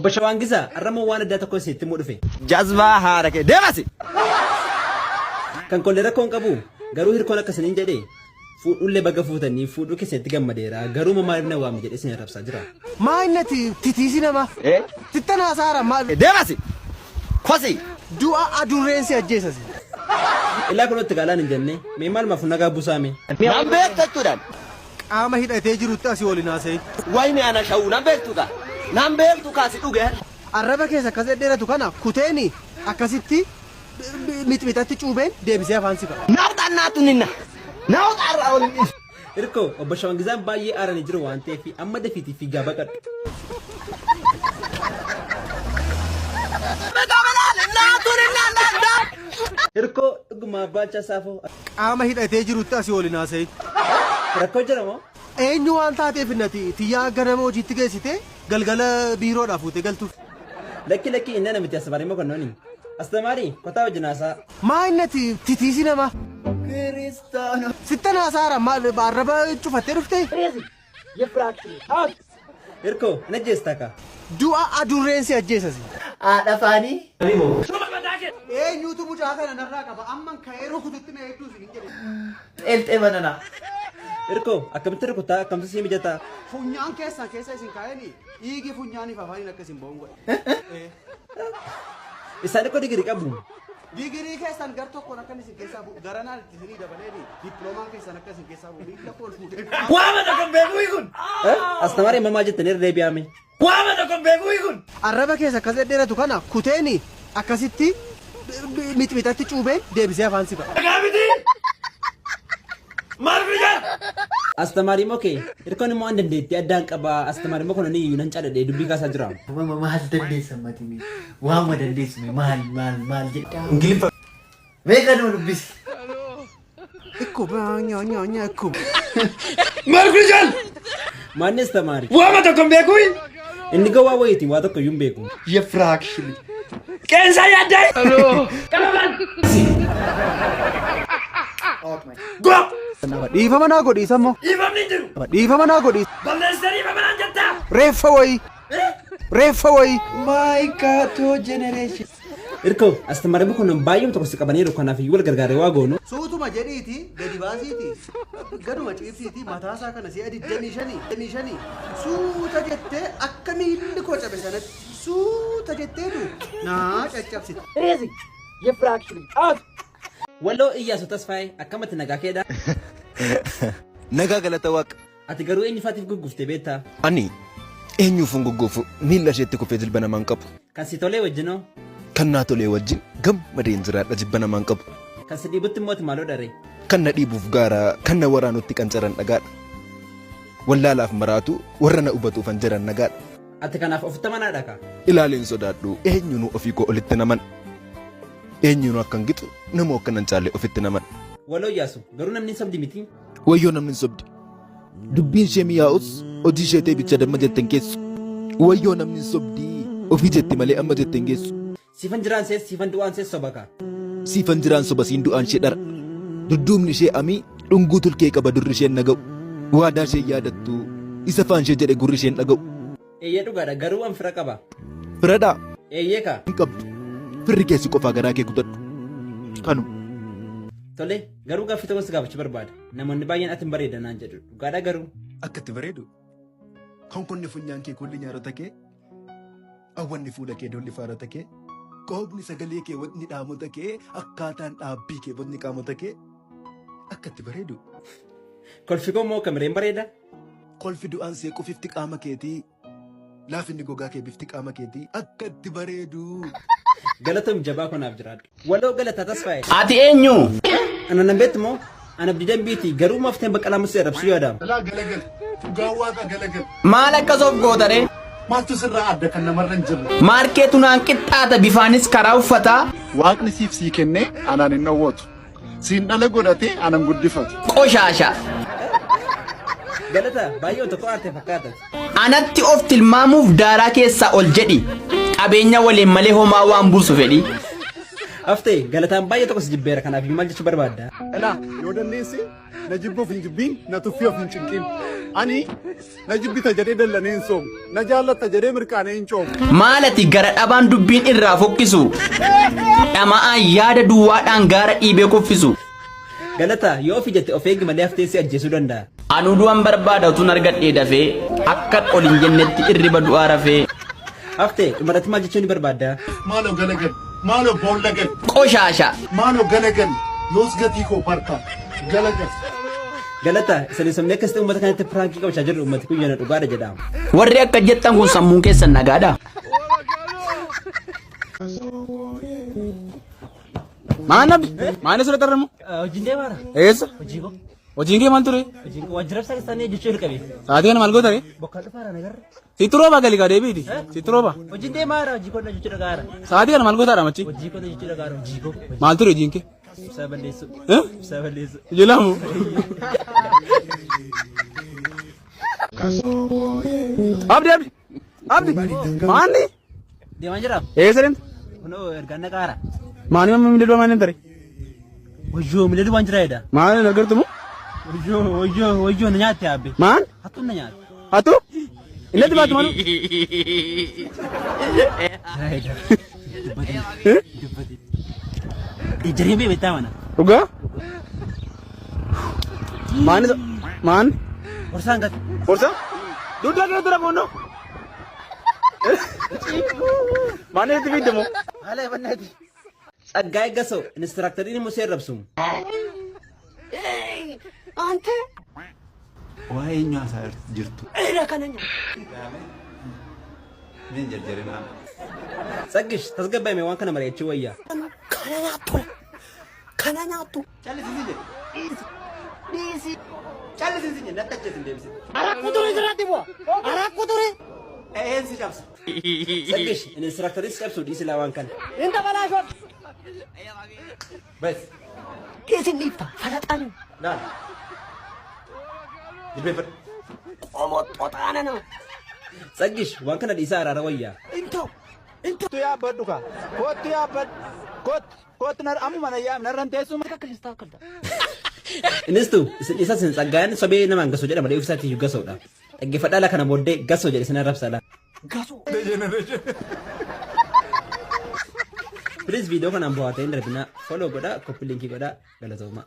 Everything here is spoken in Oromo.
Obbo Shawaangisaa, har'a immoo waan addaa tokko isinitti himuu dhufe. Jazbaa haadha kee deemasi! Kan kollee rakkoo hin qabu, garuu hirkoon akka isiniin jedhe fuudhullee baga fuutanii fuudhuu keessanitti gammadeera, garuu immoo maaliif na waamne jedhee isin arrabsaa jira. Maa innati titiisi nama. Sittan haasaara maal. Deemasi! Kosi! Du'a adurreen si ajjeesasi. Ilaa kunootti gaalaan hin jenne, mee maalumaaf nagaa buusaame. Nan beektu jechuudhaan. Qaama hidhatee jirutti asii ol hin haasayin. Wayne ana shawuu nan beektu kaa. Nan beektu kaa si dhuge. Arraba keessa akkas dhedheeratu kana kuteeni akkasitti mixmixatti cuubeen deebisee afaan si ka'a. Nawxa naatu ninna. Nawxa irraa ol hin dhiisu. Hirkoo, Obbo Shawangizaan baay'ee aaranii jiru waan ta'eef amma dafiitii fiigaa baqadhu. Hirkoo, Dhugumaa Baalchaa Saafoo. Qaama hidhatee jirutti asii ol hin haasayin. Rakkoo jira moo? Eenyu waan taateef innati tiyyaa ganama hojiitti geessitee galgala biiroodhaa fuutee galtuuf. Lakki lakki inni ana miti astamaarii mokonnooni. Astamaarii kotaa wajjin haasaa. Maa innati titiisi namaa. Kiristaana. Sittan haasaara maal arraba cufattee dhuftee? Hirkoo hin ajjeestaa kaa. Du'a adurreen si ajjeesa si. Haadha faanii. Eenyutu mucaa kana narraa qaba amman ka'ee rukututti na eegduu isin hin jedhe. Xeelxee banana. Hirkoo akkamitti rukutaa akkamtu sii mijataa? Funyaan keessan keessa isin kaa'eni dhiigi funyaaniif afaaniin akka isin ba'uun godha. Isaan ikkoo digirii qabu. Digirii keessan gar tokkoon akka isin keessaa bu'u garanaan itti isinii dabaleeni dippiloomaan keessan akka isin keessaa bu'u miila koo ol fuudhee. Waama tokko hin beekuu kun. Astamaarii amma maal jettanii irra deebi'ame? Waama tokko hin beekuu kun. Arraba keessa akkas dhedheeratu kana kuteeni akkasitti mixmixatti cuubeen deebisee afaan si ka'a. Dhagaa miti. Maal kun jaa? Astamaarii immoo kee hirkoon immoo an dandeettii addaan qaba astamaarii immoo kun iyyuu nan caladhee dubbii kaasaa jira. Mama maal dandeessa mati mee? Waama dandeessu mee maal maal maal jedha? Ingiliffa. Mee kanuma dubbisi. Ikko nya nya nya ikko. Maal kun jaal? Maanni astamaarii? Waama tokko hin beekuu? Inni gowwaa wayiiti waa tokko iyyuu hin beeku. Yefraakshin. Qeensaa yaaddee? Qabaman. Go! Dhiifama naa godhi isa immoo. Dhiifamni hin jiru. Dhiifama naa godhi. Balleessitee dhiifama naan jettaa? Reeffa wayii. Reeffa wayii. My God, generation. Hirkoo astamaarii kun baay'ee tokko si qabaniiru kanaaf iyyuu wal gargaaree waa goonu. Suutuma jedhiiti gadi baasiiti gaduma ciibsiiti mataasaa kana si'a 25 25 suuta jettee akka miilli koo cabe sanatti suuta jetteetu naa caccabsiti. Walloo Iyyaasuu Tasfaayee akkamatti nagaa keedha? Nagaa galata waaqa. Ati garuu eenyu faatiif gugguftee beektaa? Ani eenyuuf hin gugguufu miilla isheetti kufee jilba namaan qabu. Kan si tolee wajjinoo? Kan naa tolee wajjin gammadeen jiraadha jibba namaan qabu. Kan si dhiibutti immoo ati maaloo dharee? Kan na dhiibuuf gaara kan na waraanutti qancaran dhagaadha. Wallaalaaf maraatu warra na hubatuufan jiran nagaadha. Ati kanaaf ofitti amanaadha kaa? Ilaaleen sodaadhu eenyunuu ofii koo olitti naman. Eenyunuu akkan gixu namoo akka nan caalle ofitti naman. Waloo Iyyaasu garuu namni hin sobdi miti? Wayyoo namni hin sobdi. Dubbiin ishee miyaa'us hojii ishee ta'e bicha damma jette hin geessu. Wayyoo namni hin sobdi ofii jetti malee amma jette hin geessu. Siifan jiraan sees siifan du'aan sees soba kaa. Siifan jiraan soba siin du'aan ishee dhara. Dudduubni ishee amii dhunguu tulkee qaba durri isheen naga'u. Waadaa ishee yaadattu isa faan ishee jedhe gurri isheen dhaga'u. Eeyyee dhugaadha garuu an fira qaba. Firadhaa Eeyyee kaa. hin qabdu. Firri kee si qofaa garaa kee kutadhu. Kanuma. Tole garuu gaaffii tokko si gaafachuu barbaada. Namoonni baay'een ati hin bareedda naan jedhu. Dhugaadha garuu. Akka itti bareedu. Konkonni funyaan kee kulli nyaarota kee. Hawwanni fuula kee dolli faarota kee. Qoobni sagalee kee wacni dhaamota kee. Akkaataan dhaabbii kee bocni qaamota kee. Akka itti bareedu. Kolfi koo immoo kamireen bareeda? Kolfi du'aan seequ fifti qaama keetii. Laafinni gogaa kee bifti qaama keetii. Akka itti bareedu. Galatoom jabaa koo naaf jiraadhu. Waloo Galataa Tasfaayee. Ati eenyu? Ana nan beektu moo? Ana Abdii Dambiiti garuu maaf ta'e Baqqalaa Musee arrabsuu yaada. Laa galagal. Dhugaa waaqa galagal. Maal akkas of gootaree? Maaltu sirraa adda kan namarra hin jirre? Maarkeetu naan qixxaata bifaanis karaa uffataa. Waaqni siif sii kennee anaan hin dhowwatu. Siin dhala godhatee anan guddifatu. Qoshaasha. Galata baay'ee tokko aarte fakkaata. Anatti of tilmaamuuf daaraa keessaa ol jedhi. Qabeenya waliin malee homaa waan buusu fedhi. Haftee galataan baay'ee tokko si jibbeera kanaaf maal jechuu barbaadda? Elaa yoo dandeesse Na jibba of hin jibbiin, na tuffii of hin cinqiin. Ani na jibbita jedhee dallanee hin soomu. Na jaallatta jedhee mirqaanee hin coomu. Maalati gara dhabaan dubbiin irraa fokkisu. Dhama'aan yaada duwwaadhaan gaara dhiibee kuffisu. Galata yoo ofi jette of eegi malee haftee si ajjeesuu danda'a. Anuu du'an barbaada utuun argadhee dafee akka ol hin jennetti irriba du'aa rafee. Haftee dhumarratti maal jechuu ni barbaadda? Maaloo galagal, maaloo boolla gal, Qoshaasha. maaloo galagal, yoos gatii koo barta. Galagal. Galata isin somnee akkasitti uummata kanatti piraankii qabachaa jirru uummati kun yana dhugaadha jedha. Warri akka jettan kun sammuun keessan nagaadha. Maal abdi? Maal asirratti argamu? Hojiin deemaara. Eessa? Hojii koo. Hojiin kee maal ture? Hojiin koo waajjira ibsaa keessaa jechuu jalqabe. Sa'aatii kana maal goota ree? Bokkaan dhufaara nagarra. Sitti rooba gali gaa deebiiti. Sitti rooba. Hojiin deemaara hojii koo jechuu dhagaara. Sa'aatii kana maal gootaadha machi? Hojii koo jechuu dhagaara hojii koo. Maal ture hojiin kee? Ibsaa balleessu. Eh? Ibsaa balleessu. Jedhamu. Abdi abdi. Abdi. Maanni? Deemaa jira. Eessa deemta? Kunoo ergaan naqaara. Maani mamma miila du'a maal deemta ree? Wayyoo miila duwwaan jira jedha. Maal hin agartu moo? Wayyoo wayyoo wayyoo na nyaatte abbe. Maal? Hattuun na nyaatte. Hattuu? Illatti baatu malu? Ejjeree bee beektaa mana. Dhugaa? Maani maan? Horsaan gati. Horsa? Dudda dura dura boonoo. Maani itti fidde moo? Haala efannaati. Tsaggaa'ee Gasoo inistiraakteriin Musee arrabsu. Waa'ee eenyu haasaa jirtu? Mee hin jarjarinaa. Tsaggish tasgabbaa'ime waan kana mari'achuu wayya. Callisisi jedhe. Dhiisi. Callisisi jedhe natti achi hin deebisin. Een si cabsa. Tsaggish inistiraakteriin si cabsu dhiisi laa waan kana. Bes. Laal. Jilbeeffadhu. Tsaggish waan kana dhiisaa araara wayya. Kottu yaabbadhu kaa. Kottu yaabbadhu. Kottu. Kottu ammuma na yaam narran teessuma. Innistu isin dhiisaa isin tsaggaa'een sobee namaan gasoo jedha malee ofiisaatii iyyuu gasoodha. Dhaggeeffadhaa laa kana booddee gasoo jedhe isin arrabsa laa. Please viidiyoo kanaan bu'aa ta'een darbinaa follow godhaa copy linkii godhaa galatoomaa.